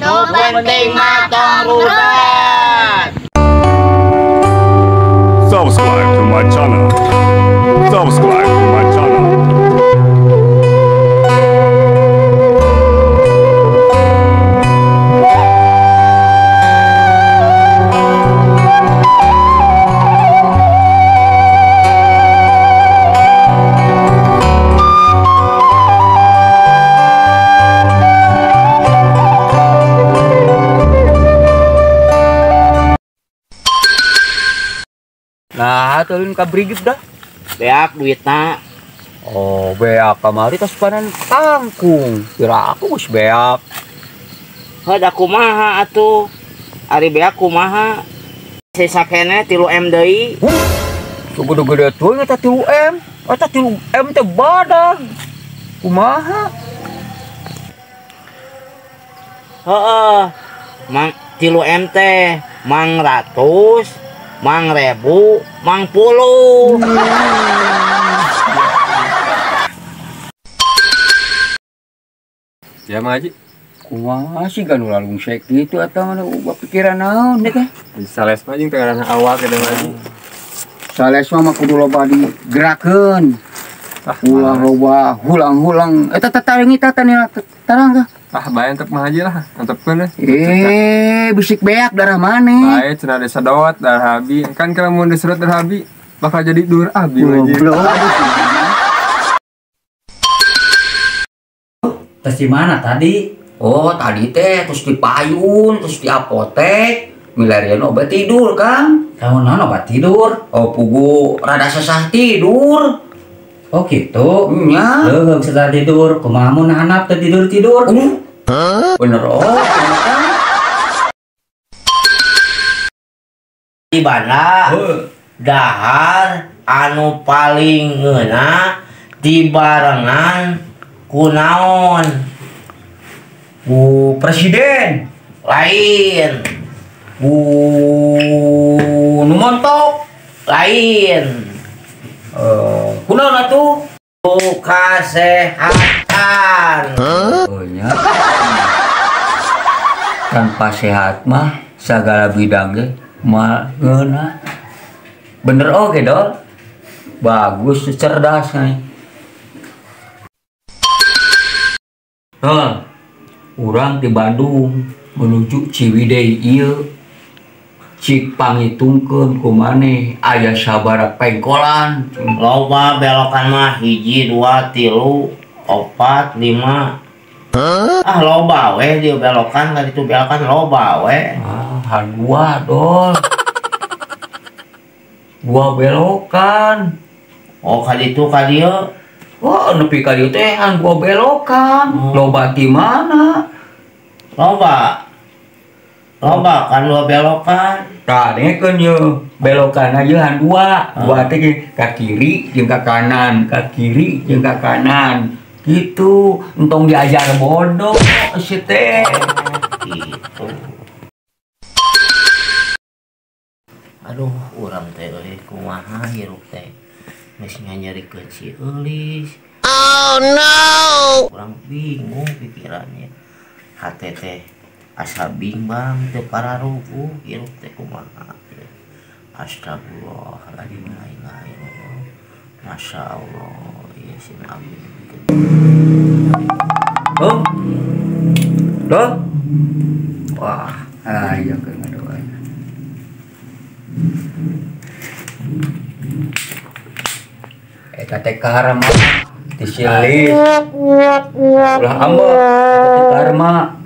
Nu penting mah tong rudet. Subscribe to my channel. Subscribe to my channel. Nah, turun ka brigif dah. Beak duitna. Oh, beak kamari tas panen kangkung. Kira aku geus beak. Heuh da kumaha atuh? Ari beak kumaha? Sisa keneh 3 M deui. Sugede-gede tuh eta 3 M. Eta 3 M teh badag. Kumaha? Heeh. Mang 3 M teh mang ratus, mang rebu, mang puluh. Ya Mang Haji. Kumaha sih ganu lalungsek gitu atau mana ubah pikiran naon deh teh. Sales mah jeung teh awak eta Mang Haji. Sales mah kudu loba digerakeun. Ulah loba hulang-hulang. Eta teh tarengi teh tarang teh. Ah bae antep Mang Haji lah, antepkeun deh. Eh, bisik beak darah maneh. Bae cenah disedot darah abi. Kan kalau mun disedot darah abi bakal jadi dur abi Mang Haji. Terus di mana tadi? Oh, tadi teh terus di payun, terus di apotek. Milarian obat tidur, Kang. Kamu naon obat tidur? Oh, pugu rada sesah tidur. Oh gitu. Nya. Leuh bisa tidur, kumaha mun hanap teu tidur-tidur. Bener oh. Di mana dahar anu paling ngeunah dibarengan ku naon? Ku presiden. Lain. Ku nu montok. Lain. Kunaon atuh? Ku kasehatan. Oh nya. Tanpa sehat mah segala bidang ge mah ngeunah. Bener oge dol. Bagus cerdas nih. Heh. Urang di Bandung menuju Ciwidey ieu. Cik pangitungkeun ku maneh aya sabaraha pengkolan. Loba belokan mah 1 2 3 4 5. Ah loba we dieu belokan ka ditu belokan loba we. Ah han dua dol. Dua belokan. Oh ka ditu ka dieu. Oh nepi ka dieu teh han dua belokan. Loba ti mana? Loba. Loba kan dua belokan. Tah dengekeun ye, belokan aja han dua. Dua teh ka kiri jeung ka kanan, ka kiri jeung ka kanan. Gitu, entong diajar bodoh si teh. Gitu. Aduh, urang teh euy kumaha hirup teh. Geus nganyerikeun si Eulis. Oh no. Urang bingung pikirannya. Hate teh asa bimbang teu pararuguh hirup teh kumaha. Astagfirullahaladzim, la ilaha illallah. Masya Allah, ieu si abdi. Oh. Loh. Wah, aya keur ngadoa. Eta teh karma disilis. Ulah ambek eta teh karma.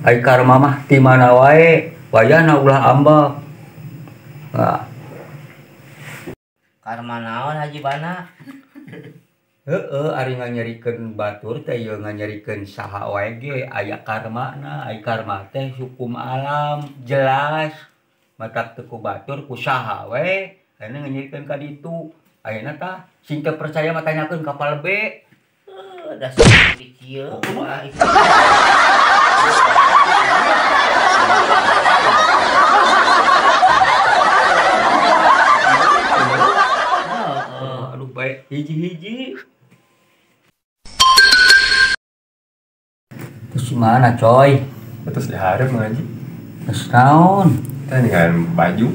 Ai karma mah ti mana wae, wayahna ulah ambek. Nah. Karma naon Haji Bana? Heeh, ari nganyerikeun batur teh ieu nganyerikeun saha wae ge aya karmana, ai karma teh hukum alam jelas. Matak teu ku batur ku saha wae, ayeuna nganyerikeun ka ditu. Ayeuna tah sing teu percaya mah tanyakeun ka Pal B. Heuh, dasar di kieu. Aduh baik hiji-hiji. Terus mana coy? Terus diharap ngaji. Geus naon? Tah dengan baju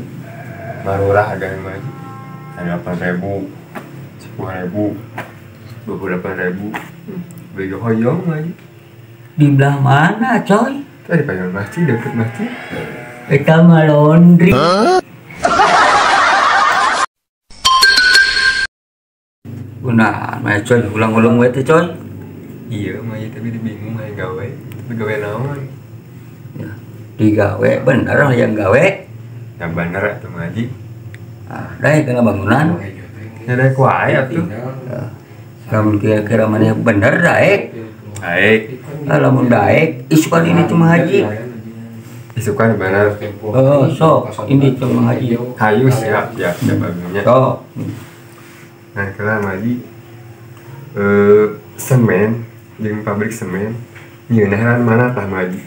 marurah harga ngaji. 8.000, 10.000, 28.000. Beli hoyong ngaji. Di belah mana, coy? Tadi payung masjid, deket masjid. Eta mah laundry. Nah, mah coy, ulang-ulang we teh coy. Iya, mah tapi bingung hayang gawe. Tapi gawe naon? Ya, digawe bener hayang gawe. Ya bener atuh ngaji. Ah, daek kana bangunan. Ya daek wae atuh. Lamun kira-kira maneh bener daek. Daek. Lamun daek, isukan ini cuma haji. Isukan bener. Oh, sok ini cuma haji. Hayu siap siap siap abinya. Sok. Nah, kalau ngaji semen jeung pabrik semen nyeunahan mana tah ngaji.